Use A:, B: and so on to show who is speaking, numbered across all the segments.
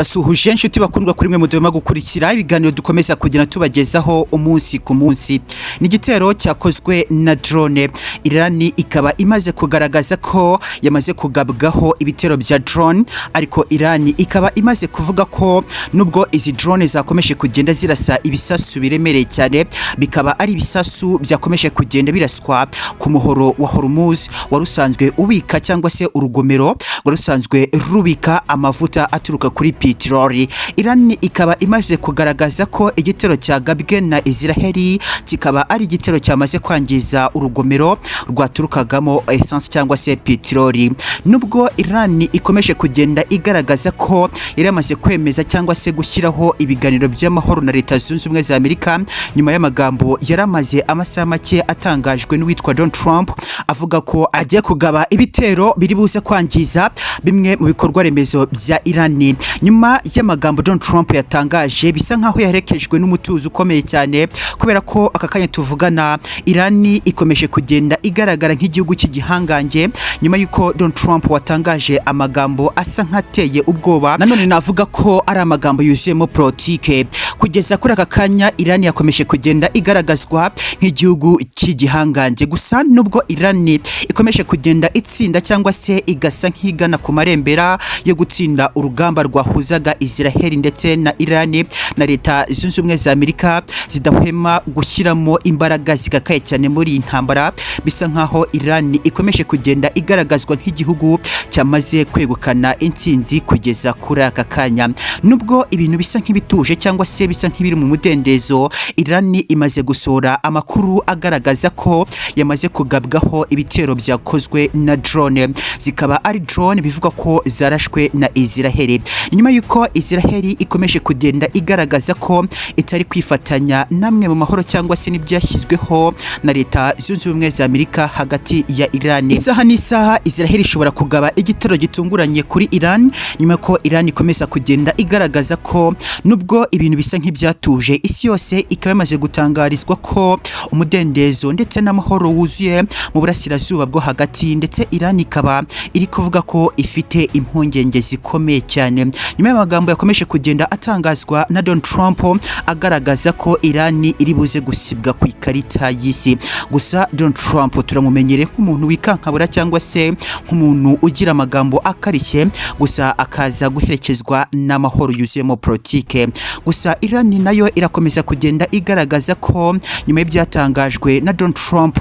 A: Ndabasuhuje inshuti bakundwa kuri mwe mudoma gukurikira ibiganiro dukomeza kugenda tubagezaho umunsi ku munsi. Ni igitero cyakozwe na drone. Iran ikaba imaze kugaragaza ko yamaze kugabwaho ibitero bya drone, ariko Iran ikaba imaze kuvuga ko nubwo izi drone zakomeje kugenda zirasa ibisasu biremereye cyane, bikaba ari ibisasu byakomeje kugenda biraswa ku muhoro wa Hormuz wari usanzwe ubika cyangwa se urugomero wari usanzwe rubika amavuta aturuka kuri peteroli. Iran ikaba imaze kugaragaza ko igitero cyagabwe na Israel kikaba ari igitero cyamaze kwangiza urugomero rwaturukagamo essence cyangwa se peteroli. Nubwo Iran ikomeje kugenda igaragaza ko yari yamaze kwemeza cyangwa se gushyiraho ibiganiro by'amahoro na Leta Zunze Ubumwe za Amerika, nyuma y'amagambo yaramaze amasaha make atangajwe n'uwitwa Donald Trump avuga ko agiye kugaba ibitero biri buze kwangiza bimwe mu bikorwa remezo bya Iran. Nyuma y'amagambo Donald Trump yatangaje bisa nkaho yaherekejwe n'umutuzo ukomeye cyane, kubera ko aka kanya tuvugana Iran ikomeje kugenda igaragara nk'igihugu cy'igihangange nyuma y'uko Donald Trump watangaje amagambo asa nk'ateye ubwoba. Nanone navuga ko ari amagambo yuzuyemo politike. Kugeza kuri aka kanya Iran yakomeje kugenda igaragazwa nk'igihugu cy'igihangange. Gusa nubwo Iran ikomeje kugenda itsinda cyangwa se igasa nk'igana ku marembera yo gutsinda urugamba rwahuzaga Israel ndetse na Iran na Leta Zunze Ubumwe za Amerika zidahwema gushyiramo imbaraga zikakaye cyane muri iyi ntambara, bisa nkaho Iran ikomeje kugenda igaragazwa nk'igihugu cyamaze kwegukana intsinzi kugeza kuri aka kanya. Nubwo ibintu bisa nk'ibituje cyangwa se bisa nk'ibiri mu mudendezo, Iran imaze gusohora amakuru agaragaza ko yamaze kugabwaho ibitero byakozwe na drone, zikaba ari drone bivugwa ko zarashwe na Israel. Nyuma y'uko Israel ikomeje kugenda igaragaza ko itari kwifatanya namwe mu mahoro cyangwa se n'ibyashyizweho na Leta Zunze Ubumwe za Amerika hagati ya Iran. Isaha n'isaha Israel ishobora kugaba igitero gitunguranye kuri Iran, nyuma ko Iran ikomeza kugenda igaragaza ko nubwo ibintu bisa nk'ibyatuje, isi yose ikaba yamaze gutangarizwa ko umudendezo ndetse n'amahoro wuzuye mu burasirazuba bwo hagati, ndetse Iran ikaba iri kuvuga ko ifite impungenge zikomeye cyane nyuma y'amagambo yakomeje kugenda atangazwa na Donald Trump agaragaza ko Iran iri buze gusibwa ku ikarita y'isi. Gusa Donald Trump turamumenyereye nk'umuntu wikankabura cyangwa se nk'umuntu ugira amagambo akarishye, gusa akaza guherekezwa n'amahoro yuzuyemo politike. Gusa Iran nayo irakomeza kugenda igaragaza ko nyuma y'ibyatangajwe na Donald Trump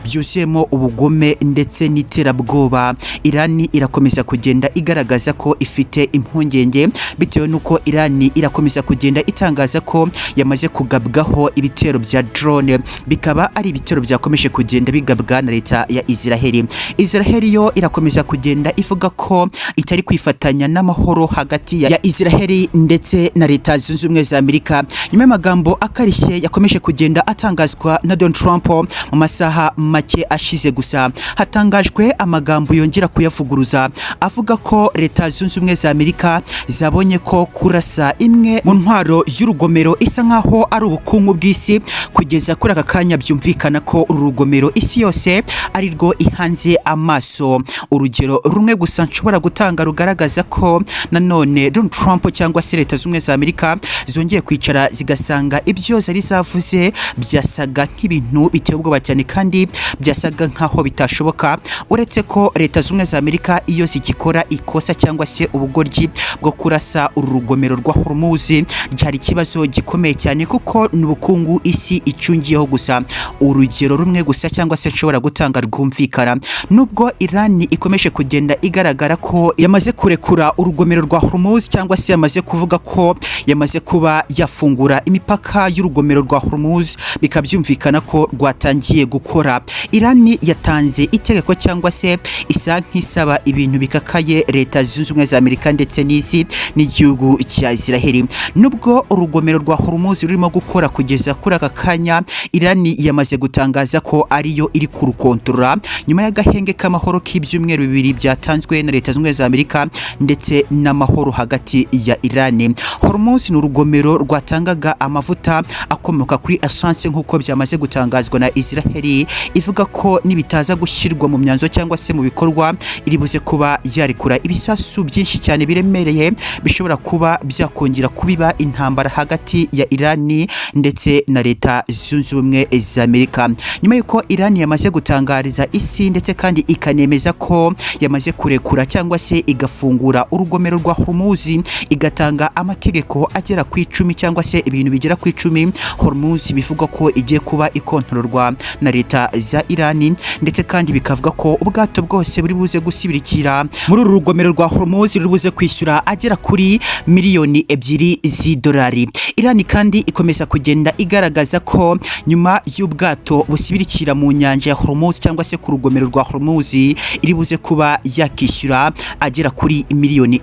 A: byuzuyemo ubugome ndetse n'iterabwoba, Iran irakomeza kugenda igaragaza ko ifite impungenge bitewe n'uko Iran irakomeza kugenda itangaza ko yamaze kugabwaho ibitero bya drone, bikaba ari ibitero byakomeje kugenda bigabwa na leta ya Israel. Israel yo irakomeza kugenda ivuga ko itari kwifatanya n'amahoro hagati ya Israel ndetse na Leta Zunze Ubumwe za Amerika. Nyuma y'amagambo akarishye yakomeje kugenda atangazwa na Donald Trump mu masaha make ashize, gusa hatangajwe amagambo yongera kuyavuguruza avuga ko Leta Zunze Ubumwe za Amerika zabonye ko kurasa imwe mu ntwaro y'urugomero isa nkaho ari ubukungu bw'isi. Kugeza kuri aka kanya byumvikana ko uru rugomero isi yose ari rwo ihanze amaso. Urugero rumwe gusa nshobora gutanga rugaragaza ko nanone Donald Trump cyangwa se Leta Zunze Ubumwe za Amerika zongeye kwicara zigasanga ibyo zari zavuze byasaga nk'ibintu biteye ubwoba cyane kandi byasaga nkaho bitashoboka, uretse ko Leta Zunze Ubumwe za Amerika iyo zigikora ikosa cyangwa se ubugoryi bwo kurasa uru rugomero rwa Hormuz byari ikibazo gikomeye cyane, kuko ni ubukungu isi icungiyeho. Gusa urugero rumwe gusa cyangwa se nshobora gutanga rwumvikana, nubwo Iran ikomeje kugenda igaragara ko yamaze kurekura urugomero rwa Hormuz cyangwa se yamaze kuvuga ko yamaze kuba yafungura imipaka y'urugomero rwa Hormuz, bikaba byumvikana ko rwatangiye gukora. Iran yatanze itegeko cyangwa se isa nk'isaba ibintu bikakaye Leta Zunze Ubumwe za Amerika ndetse n'isi n'igihugu cya Israel. Nubwo urugomero rwa Hormuz rurimo gukora kugeza kuri aka kanya, Iran yamaze gutangaza ko ariyo iri kurukontorora nyuma y'agahenge k'amahoro k'ibyumweru bibiri byatanzwe na Leta Zunze Ubumwe za Amerika ndetse n'amahoro hagati ya Iran. Hormuz ni urugomero rwatangaga amavuta akomoka kuri essence nk'uko byamaze gutangazwa na Israel, ivuga ko nibitaza gushyirwa mu myanzuro cyangwa se mu bikorwa gikorwa iri buze kuba yarekura ibisasu byinshi cyane biremereye bishobora kuba byakongera kubiba intambara hagati ya Irani ndetse na Leta Zunze Ubumwe za Amerika. Nyuma y'uko Irani yamaze gutangariza isi ndetse kandi ikanemeza ko yamaze kurekura cyangwa se igafungura urugomero rwa Hormuz, igatanga amategeko agera ku 10 cyangwa se ibintu bigera ku 10, Hormuz bivugwa ko igiye kuba ikontororwa na leta za Irani, ndetse kandi bikavuga ko ubwato bwose buri buze gusibirikira muri uru rugomero rwa Hormuz ruri buze kwishyura agera kuri 2 miliyoni z'idolari. Irani kandi ikomeza kugenda igaragaza ko nyuma y'ubwato busibirikira mu nyanja ya Hormuz cyangwa se ku rugomero rwa Hormuz, iri buze kuba yakishyura agera kuri 2 miliyoni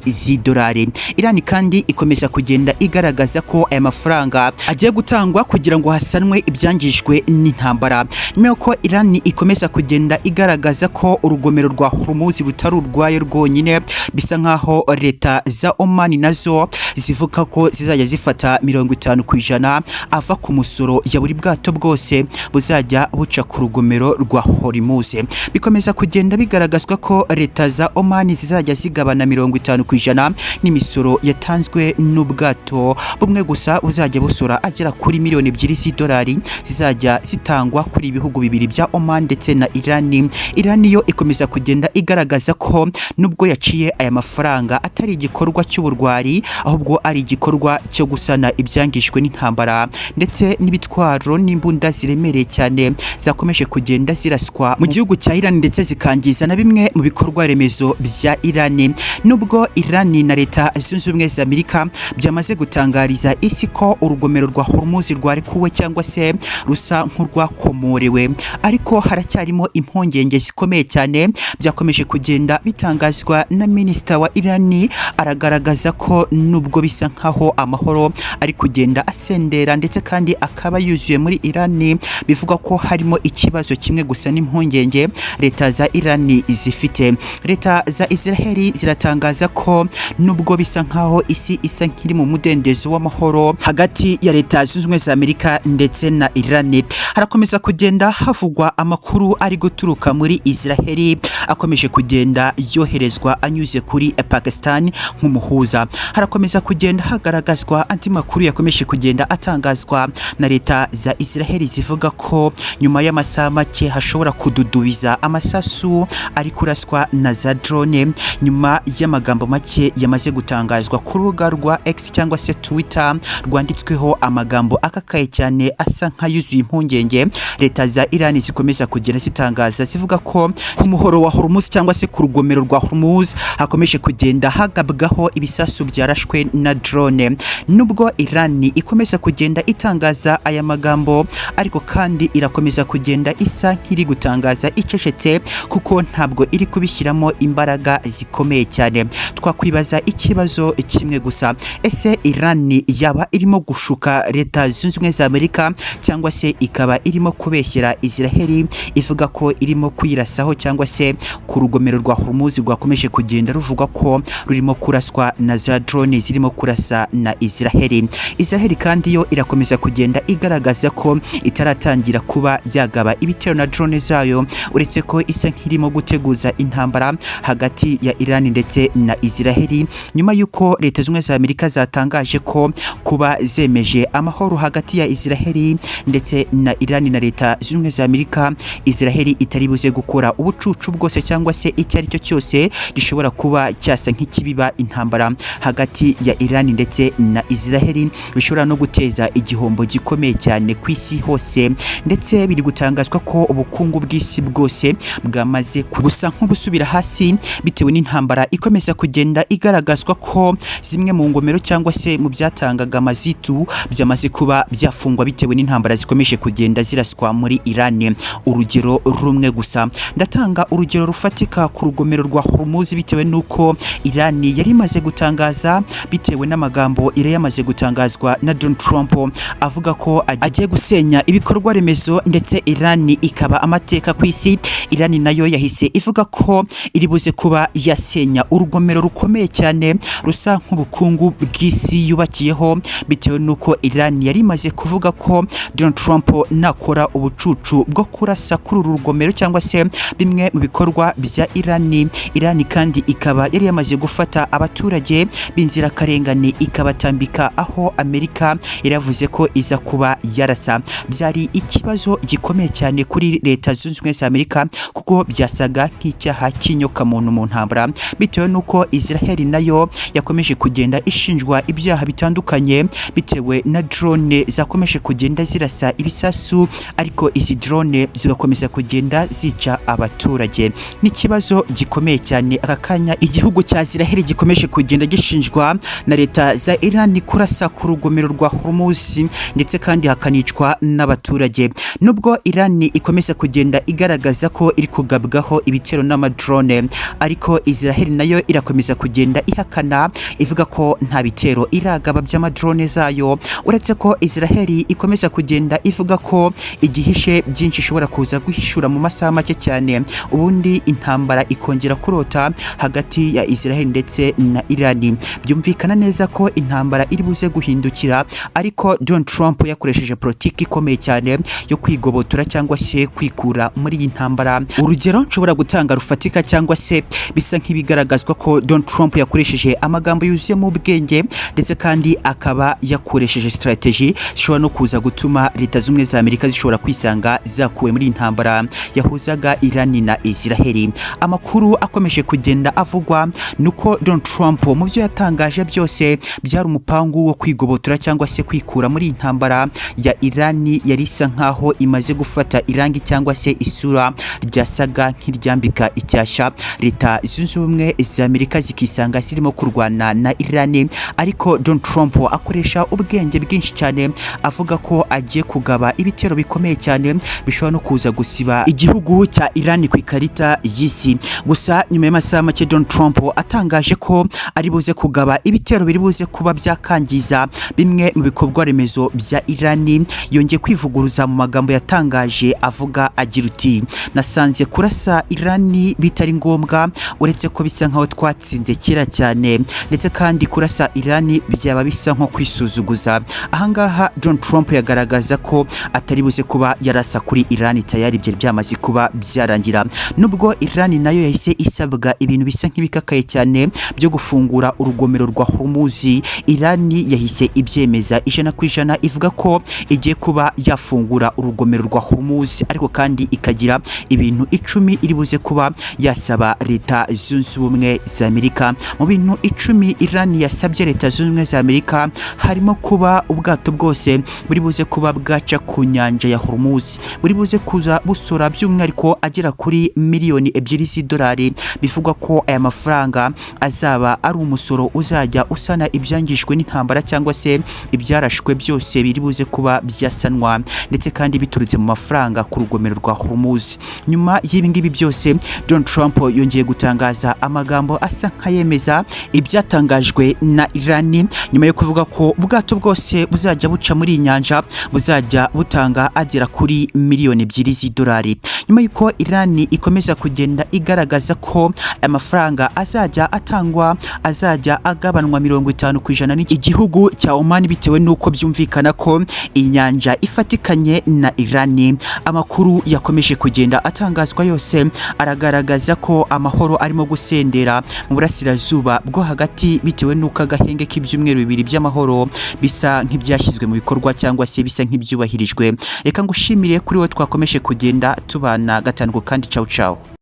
A: z'idolari. Irani kandi ikomeza kugenda igaragaza ko aya mafaranga agiye gutangwa kugira ngo hasanwe ibyangijwe n'intambara. Nyuma y'uko Irani ikomeza kugenda igaragaza ko urugomero rwa Hormuz rutari urwayo rwonyine, bisa nkaho leta za Oman nazo zivuga ko zizajya zifata 50% ava ku musoro ya buri bwato bwose buzajya buca ku rugomero rwa Hormuz. Bikomeza kugenda bigaragazwa ko leta za Oman zizajya zigabana 50% n'imisoro yatanzwe n'ubwato bumwe gusa buzajya busora agera kuri 2 miliyoni z'idolari zizajya zitangwa kuri ibihugu bibiri bya Oman ndetse na Irani. Irani yo ikomeza kugenda igaragaza ko nubwo yaciye aya mafaranga atari igikorwa cy'uburwari, ahubwo ari igikorwa cyo gusana ibyangijwe n'intambara ndetse n'ibitwaro n'imbunda ziremereye cyane zakomeje kugenda ziraswa mu gihugu cya Iran ndetse zikangiza na bimwe mu bikorwa remezo bya Iran. Nubwo Iran na Leta Zunze Ubumwe za Amerika byamaze gutangariza isi ko urugomero rwa Hormuz rwarekuwe cyangwa se rusa nk'urwakomorewe, ariko haracyarimo impungenge zikomeye cyane. Byakomeje kugenda bitangazwa na minisita wa Iran, aragaragaza ko nubwo bisa nkaho amahoro ari kugenda asendera ndetse kandi akaba yuzuye muri Iran, bivugwa ko harimo ikibazo kimwe gusa n'impungenge leta za Iran zifite. Leta za Israel ziratangaza ko nubwo bisa nkaho isi isa nk'iri mu mudendezo w'amahoro hagati ya Leta Zunze Ubumwe za Amerika ndetse na Iran, harakomeza kugenda havugwa amakuru ari guturuka muri Israel akomeje kugenda yoherezwa anyuze kuri Pakistan nk'umuhuza. Harakomeza kugenda hagaragazwa andi makuru yakomeje kugenda atangazwa na leta za Israel zivuga ko nyuma y'amasaha make hashobora kududubiza amasasu ari kuraswa na za drone, nyuma y'amagambo make yamaze gutangazwa ku rubuga rwa X cyangwa se Twitter rwanditsweho amagambo akakaye cyane asa nk'ayuzuye impungenge. Leta za Iran zikomeza kugenda zitangaza zivuga ko ku muhoro wa Hormuz cyangwa se ku rugomero rwa Hormuz hakomeje kugenda hagabwaho ibisasu byarashwe na drone. Nubwo Iran ikomeza kugenda itangaza aya magambo, ariko kandi irakomeza kugenda isa nk'iri gutangaza icecetse, kuko ntabwo iri kubishyiramo imbaraga zikomeye cyane. Twakwibaza ikibazo kimwe gusa: ese Iran yaba irimo gushuka Leta Zunze Ubumwe za Amerika, cyangwa se ikaba irimo kubeshyera Israel ivuga ko irimo kuyirasaho cyangwa se ku rugomero rwa Hormuz rwakomeje kugenda ruvugwa ko rurimo kuraswa na za drone zirimo kurasa na Israel? Israel kandi yo irakomeza kugenda igaragaza ko itaratangira kuba yagaba ibitero na drone zayo, uretse ko isa nk'irimo guteguza intambara hagati ya Iran ndetse na Israel, nyuma y'uko Leta Zunze Ubumwe za Amerika zatangaje ko kuba zemeje amahoro hagati ya Israel ndetse na Iran na Leta Zunze Ubumwe za Amerika, Israel itari buze gukora ubucucu bwose cyangwa se icyo ari cyo cyose gishobora kuba cyasa nk'ikibiba intambara hagati ya Iran ndetse na Israel, bishobora no guteza igihombo gikomeye cyane ku isi hose. Ndetse biri gutangazwa ko ubukungu bw'isi bwose bwamaze gusa nk'ubusubira hasi bitewe n'intambara ikomeza kugenda igaragazwa ko zimwe mu ngomero cyangwa se mu byatangaga amazitu byamaze kuba byafungwa bitewe n'intambara zikomeje kugenda ziraswa muri Iran. Urugero rumwe gusa, ndatanga urugero rufatika ku rugomero rwa Hormuz, bitewe n'uko Iran yari imaze gutangaza, bitewe n'amagambo yari yamaze gutangazwa na Donald Trump avuga ko agiye gusenya ibikorwa remezo ndetse Iran ikaba amateka ku isi. Iran nayo yahise ivuga ko iri buze kuba yasenya urugomero rukomeye cyane rusa nk'ubukungu bw'isi yubakiyeho, bitewe n'uko Iran yari imaze kuvuga ko Donald Trump nakora ubucucu bwo kurasa kuri uru rugomero cyangwa se bimwe bimwe mu bikorwa bya Irani. Irani kandi ikaba yari yamaze gufata abaturage b'inzirakarengane ikabatambika aho Amerika yaravuze ko iza kuba yarasa. Byari ikibazo gikomeye cyane kuri Leta Zunze Ubumwe za Amerika, kuko byasaga nk'icyaha cy'inyokamuntu mu ntambara, bitewe n'uko Israel nayo yakomeje kugenda ishinjwa ibyaha bitandukanye bitewe na drone zakomeje kugenda zirasa ibisasu, ariko izi drone zigakomeza kugenda zica abaturage. N'ikibazo gikomeye cyane aka kanya igihugu cya Israel gikomeje kugenda gishinjwa na leta za Iran kurasa ku rugomero rwa Hormuz, ndetse kandi hakanicwa n'abaturage. Nubwo Iran ikomeza kugenda igaragaza ko iri kugabwaho ibitero n'amadrone, ariko Israel nayo irakomeza kugenda ihakana, ivuga ko nta bitero iragaba by'amadrone zayo, uretse ko Israel ikomeza kugenda ivuga ko igihishe byinshi ishobora kuza guhishura mu masaha make cyane, ubundi intambara ikongera kurota hagati ya Israel ndetse na Iran. Byumvikana neza ko intambara iri buze guhindukira, ariko Donald Trump yakoresheje politiki ikomeye cyane yo kwigobotora cyangwa se kwikura muri iyi ntambara. Urugero nshobora gutanga rufatika cyangwa se bisa nk'ibigaragazwa ko Donald Trump yakoresheje amagambo yuzuyemo ubwenge, ndetse kandi akaba yakoresheje strategy zishobora no kuza gutuma Leta Zunze za Amerika zishobora kwisanga zakuwe muri iyi ntambara yahuzaga Iran na Israel. Amakuru akomeje kugenda avugwa nuko Donald Trump mu byo yatangaje byose byari umupangu wo kwigobotora cyangwa se kwikura muri iyi ntambara ya Iran yari isa nkaho imaze gufata irangi cyangwa se isura ryasaga nk'iryambika icyasha Leta Zunze Ubumwe za Amerika, zikisanga zirimo kurwana na Iran. Ariko Donald Trump akoresha ubwenge bwinshi cyane, avuga ko agiye kugaba ibitero bikomeye cyane bishobora no kuza gusiba igihugu cya Iran ku ikarita y'isi. Gusa nyuma y'amasaha make Donald Trump atangaje ko ari buze kugaba ibitero biri buze kuba byakangiza bimwe mu bikorwa remezo bya Iran, yongeye kwivuguruza mu magambo yatangaje avuga agira uti: "Nasanze kurasa Iran bitari ngombwa, uretse ko bisa nkaho twatsinze kera cyane, ndetse kandi kurasa Iran byaba bisa nko kwisuzuguza." Ahangaha Donald Trump yagaragaza ko atari buze kuba yarasa kuri Iran, tayari byari byamaze kuba byarangira. Nubwo Iran nayo yahise isabwa ibintu bisa nk'ibikakaye cyane byo gufungura urugomero rwa Hormuz, Iran yahise ibyemeza 100%, ivuga ko igiye kuba yafungura urugomero rwa Hormuz, ariko kandi ikagira ibintu 10 iri buze kuba yasaba Leta Zunze Ubumwe za Amerika. Mu bintu 10 Iran yasabye Leta Zunze Ubumwe za Amerika harimo kuba ubwato bwose buri buze kuba bwaca ku nyanja ya Hormuz buri buze kuza busora by'umwihariko agera kuri miliyoni 2 z'idolari. Bivugwa ko aya mafaranga azaba ari umusoro uzajya usana ibyangijwe n'intambara cyangwa se ibyarashwe byose biri buze kuba byasanwa, ndetse kandi biturutse mu mafaranga ku rugomero rwa Hormuz. Nyuma y'ibi ngibi byose, Donald Trump yongeye gutangaza amagambo asa nk'ayemeza ibyatangajwe na Iran, nyuma yo kuvuga ko ubwato bwose buzajya buca muri iyi nyanja buzajya butanga agera kuri miliyoni 2 z'idolari. Nyuma y'uko Iran ikomeza kugenda igaragaza ko amafaranga azajya atangwa azajya agabanwa 50% n'igihugu cya Oman, bitewe n'uko byumvikana ko inyanja ifatikanye na Iran. Amakuru yakomeje kugenda atangazwa yose aragaragaza ko amahoro arimo gusendera mu burasirazuba bwo hagati, bitewe n'uko agahenge k'ibyumweru 2 by'amahoro bisa nk'ibyashyizwe mu bikorwa cyangwa se bisa nk'ibyubahirijwe. Reka ngushimire kuri wowe twakomeje kugenda tubana gatanu kandi, ciao ciao.